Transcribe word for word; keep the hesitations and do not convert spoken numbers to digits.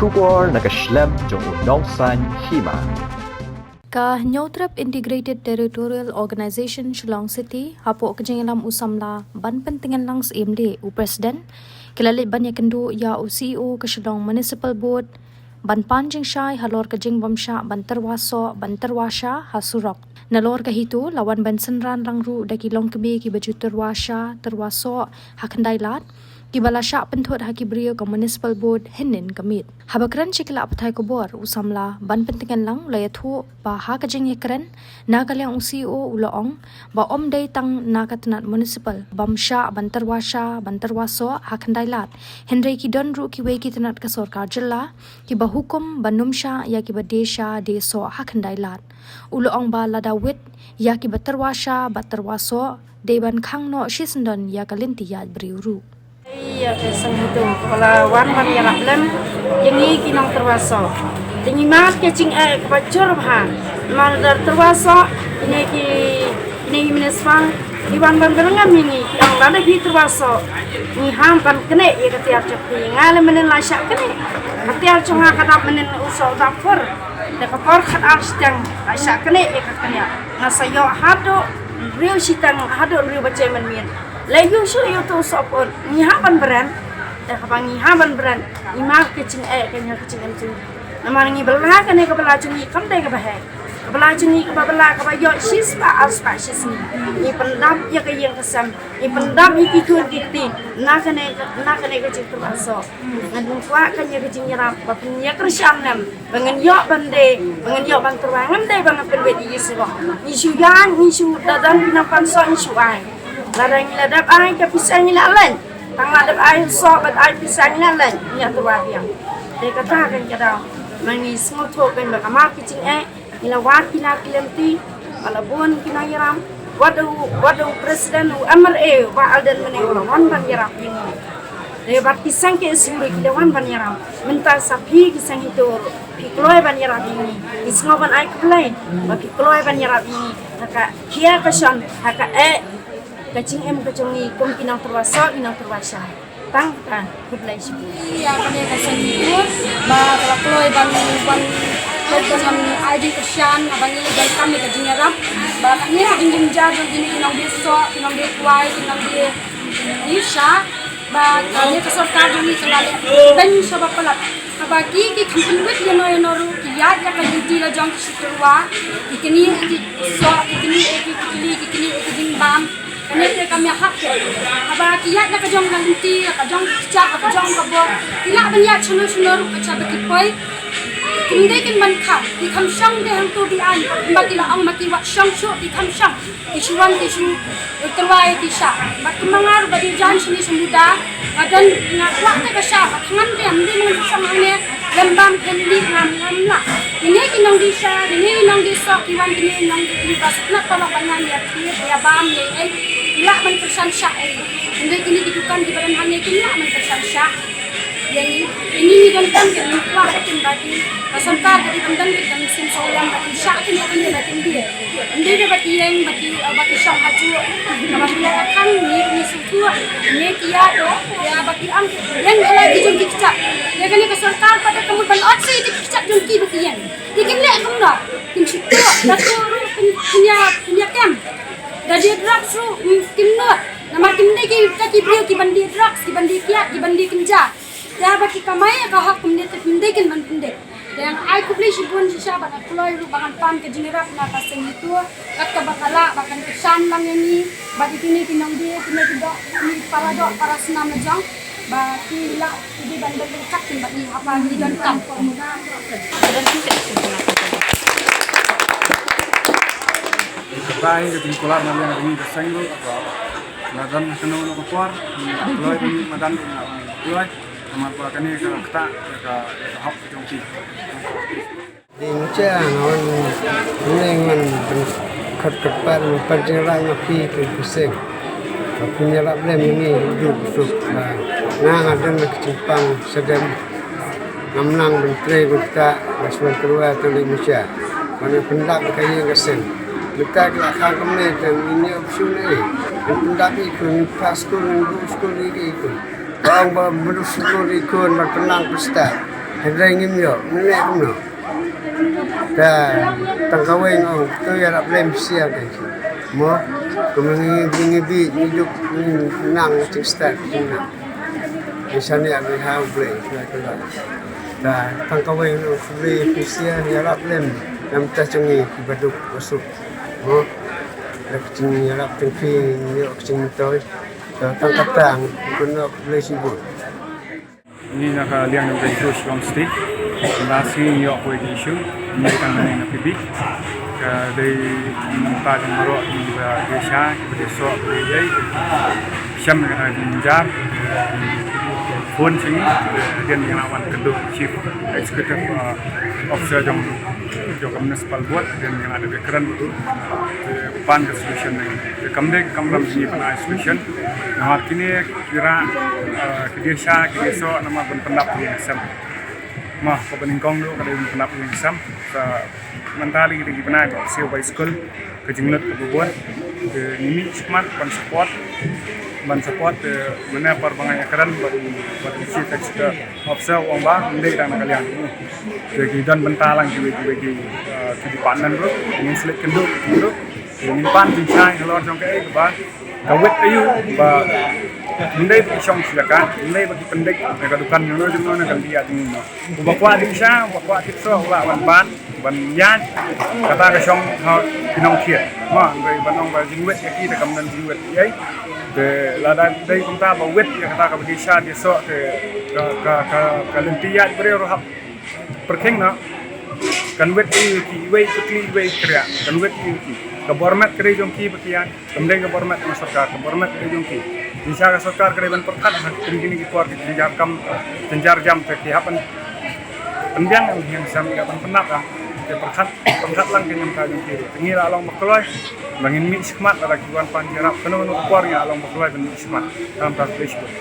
Khubor na ka shlem jong u nongsaiñ hima. Ka Hynñiewtrep Integrated Territorial Organization Shillong City, hapoh ka jingïalam u samla ban pyntngen lang siem de u President, ki la leit ban ïakynduh ïa u C E O ka Shillong Municipal Board ban pan jingshai halor ka jingbym shah ban tyrwa soh ban tyrwa sha ha surok. Nalor ka HITO la wan ban synran lang ruh da ki longkmie kiba ju tyrwa sha tyrwa soh ha Khyndailad, kiba la shah pynthut ha ki briew ka Municipal Board hynnin ka miet. Haba kren sha ki lad pathai khubor, u samla ban pyntngen lang u la ïathuh ba ha ka jingïakren na ka liang u C E O u la ong ba ym dei tang na ka tnat Municipal bym shah ban tyrwa sha ban tyrwa soh ha Khyndailad, hynrei ki don ruh kiwei ki tnat ka sorkar jylla kiba hukum ban ym shah ïa kiba die sha die soh ha Khyndailad. U la ong ba lada wit ïa kiba tyrwa sha bad tyrwa soh, dei ban khang noh shisyndon ïa ka lynti ïaid briew ruh. Ïa ka seng HITO kaba la wan ban ïarap lem ïa ngi ki nongtyrwa soh. Te ngi mad ka jingeh kaba jur bha. Namar lada tyrwa soh, kine ki, kine ki Municipal ki wan ban byrngem ïa ngi, ki ong lada phi tyrwa soh, ngi hap ban knieh ïa ka tiar jong phi. Nga leh mynnin la shah knieh ka tiar jong nga, ka dap mynnin u soh u dap phur. Te ka por khatar shiteng la shah knieh ïa ka knieh. Nga sa ïoh haduh hynriew shiteng, haduh hynriew baje mynmiet. Leh ïoh shuh ïoh tu soh put, ngi hap ban bren. Te haba ngi hap ban bren, ngi mad ka jingeh, ka jingeh ka jingeh jong ngi. Namar ngi bylla kane ka bylla jong ngi kam dei kaba heh. Ka bylla jong ngi kaba bylla kaba ïoh shispah arspah shisngi. Ngi pyndap ïa ka ïing ka sem, ngi pyndap ïa ki khun ki kti na kane ka, na kane ka jingtyrwa soh. Ngan ym kwah kane ka jingïarap ba pynïakyrshan lem. Ba ngan ïoh ban die, ba ngan ïoh ban tyrwa, ngam dei ba ngan pynwit ïa ki surok. Ngi shu ïaid, ngi shu da don ki nongpynsoh ngi shu ai. Lada ngi la dep ai ka pisa ngi la leit. Tang la dep ai soh bad ai pisa ngi la leit, ngi ïa tyrwa biang. Te kata kan ka daw. Ma ngi sngewthuh kan ba ka mad ka jingeh, ngi la wad ki la ki lynti, ba la bun ki nongïarap. Wat u, wat u President u M R A, u Bah Ardent mynne u la wan ban ïarap ïa ngi. Te bad ki seng K S U ruh ki la wan ban ïarap. Mynta sa phi ki seng HITO ruh phi kloi ban ïarap ïa ngi. Ngi sngew ban ai khublei ba phi kloi ban ïarap ïa ngi. Ha ka khia ka shon, ha ka eh ka jingim ka jong ngi kum ki nongtyrwa soh, ki nongtyrwa shai. Tang kata, khublei shibun. Ïa kane ka seng HITO ba ka la kloi ban, ban, ban ai jingkyrshan, ba ngi donkam ïa ka jingïarap. Ba kane ka jingjynjar jong kine ki nongdie soh, ki nongdie kwai, ki nongdie ïa sha, ba kane ka sorkar jong ngi ka la leh beiñ sha ba palat. Haba ki, ki kham pynwit ïano ïano ruh, ki ïaid ïa ka duty la jong ki shu tyrwa, ki knieh ïa ki soh, ki knieh ïa ki kikli, ki knieh ïa ki jingbam. Kane te kam ïahap te. Haba ki ïaid la ka jong ka lynti, la ka jong ka kjat, la ka jong ka bor, ki lah ban ïaid shano shano ruh ka jaka ba ki poi. Kim dei kin ban khang, ki kham shong te hangto bi aiñ, ba ki la ong ma ki wat shong shuh, ki kham shong. Ki shu wan ki shu tyrwa ïa ki shah. Bad kumba nga ruh ba dei jan shane sha muda, nga don, nga kwah te ka shah, bad ngan te ym dei ngan shu shong hangne lem bam, lem dih, ngam, ngam lah. Kine ki nongdie shah, kine ki nongdie soh, ki wan kine ki nongdie kine ba sngewtynnat paralok ba ngan ïa thied ïa bam ïa ei, ki lah ban kyrshan shah ei. Hynrei kine ki dukan kiba don hangne kim lah ban kyrshan shah. Ïa ngi, ïa ngi ngi donkam kin, ngi kwah kin ba ki, ba sorkar ka dei ban don kin ka mynsiem sngewlem ba kin shah kine kine ba kin die. Ym dei ba ki ïeng ba ki, ba ki shong hajuh. Ba ki ïa khang ngi, ngi sngewthuh ngi ki ïa, ïa ba ki ong ïeng halor ki jong ki kjat. Ïa kane ka sorkar pat ka mut ban ot sa ïa ki kjat jong ki ba ki ïeng. Ïa kin leh kumno? Kin shu tuh, da tuh ruh kin, kin ïa, kin ïa kem. Da die drugs ruh kin nud. Namar kim dei kita ki briew kiban die drugs, kiban die kiad, kiban die kynja. Te haba ki kamai ïa ka hok kumne te kim dei kin ban pyndep. Te nga ai khublei shibun shisha bad nga kloi ruh ba ngan pan ka jingïarap na ka seng HITO kat kaba ka lah ba kan kyrshan lang ïa ngi bad ïa kine ki nongdie, kine ki doh, kine ki para doh para snam la jong ba ki lah ki dei ban don ryngkat kin bad ngi haba ngi donkam. Kata hi ka jingkular na liang ka jong ngi ka seng ruh, ba la don kano kano ka por, ngi la kloi, ngi madan ruh ngi la kloi. Namar ba kane ka ktah ïa ka, ïa ka hok ka jong ki. Ding cha nga wan, ngi ngan pynkhot kyrpad, ngan pynjynjar na phi ki seng. Ba phin ïarap lem ïa ngi, ïa u suk ba nga, nga don ka jingpang sha dem. Ngam nang ban trei ban ktah, ba shu wan tyrwa tang dei mynta. Ba ngan pyndap ka ïing ka sem. Mynta ki la khang kumne, te ngin ïoh shuh ne. Ngan pyndap ïa ki khun, ngan pass skul, ngan buh skul ïa ki khun. Ba ong ba manu skul ïa ki khun ban pynnang pynstad. Hynrei ngim ïoh, ngim leh kumno. Te tang kawei nga ong to ïarap lem sha ka shi. Mo, kumne ngi ngi ngi bi ngi juk ngi nang jingstad jingna. Ngi shane abi ha U Blei, Blei kala. Te tang kawei nga ong U Blei phi sha ïarap lem. Namta jong ngi ki baduk basuk. Mo, da ka jingïarap jong phi ngi ïoh ka jingmyntoi. Te tang kata ngi kyrkhu ïa U Blei shibun. Ngi na ka liang jong ka issue Shillong City. Last year ngi ïoh kawei ka issue. Ngi tang ngi na P B. Ka dei ngi nang ta jong baroh ngi ba dei sha, ba dei soh, ba dei ei. Shem ka dei jingjar. Phone sha ngi, dei ngi na wan kynduh Chief Executive uh, Officer jong jong ka Municipal Board, dei ngi na dei kren tu. Pan ka solution ni. Kam dei kam ram sha ngi pan solution. Namar kine ki rah, eh, ki dei sha, ki dei soh, namar ban pyndap ïing sem. Ma, ka ba nyngkong ruh ka dei ban pyndap ïing sem. Sa, mynta lei ki dei ki bnai ba siew bai skul, ka jinglut ka ba bun. Te ngi mih shakhmat ban support, ban support, te mynne por ba nga ïakren bad, bad u Chief Executive Officer u ong ba ym dei tang na ka liang. Te ki don bynta lang kiwei kiwei ki, eh, ki department ruh, ngin sa leit kynduh, kynduh. Te ngin pan jingshai halor jong kaei kaba ka wit aïu ba ym dei ba ki shong sha jaka, ym dei ba ki pyndep na ka dukan jong no jong no na ka liang jong no. Uba kwah jingsha, uba kwah tip soh, uba lah ban ban, ban ïaid, kata ka shong ha ki nongthied. Ma, ym dei ban ong ba jingwit ïa ki te kam don jingwit ïa ei. Te lada dei kumta ba wit ïa kata kaba dei sha dei soh te ka, ka, ka, ka lynti ïaid briew ruh hap pyrkhing noh. Kan wit ïa ki, iwei i kli iwei i kriah. Kan wit ïa ki. Ka bor met ka dei jong ki ba ki ïaid. Kam dei ka bor met ka sorkar, ka bor met ka dei jong ki. Jingsha ka sorkar ka dei ban pyrkhat ha kum kine ki por ki jynjar kam, jynjar jam te ki hap ban pynbiang ïa u ïing sem, ki hap ban pynnap ïa. Te pyrkhat, pyrkhat lang ka niam ka jong ki ruh. Te ngi la long ba kloi ba ngin mih shakhmat lada ki wan pan jingïarap. Kano kano ka por ngi la long ba kloi ban mih shakhmat. Khamtam khublei shibun.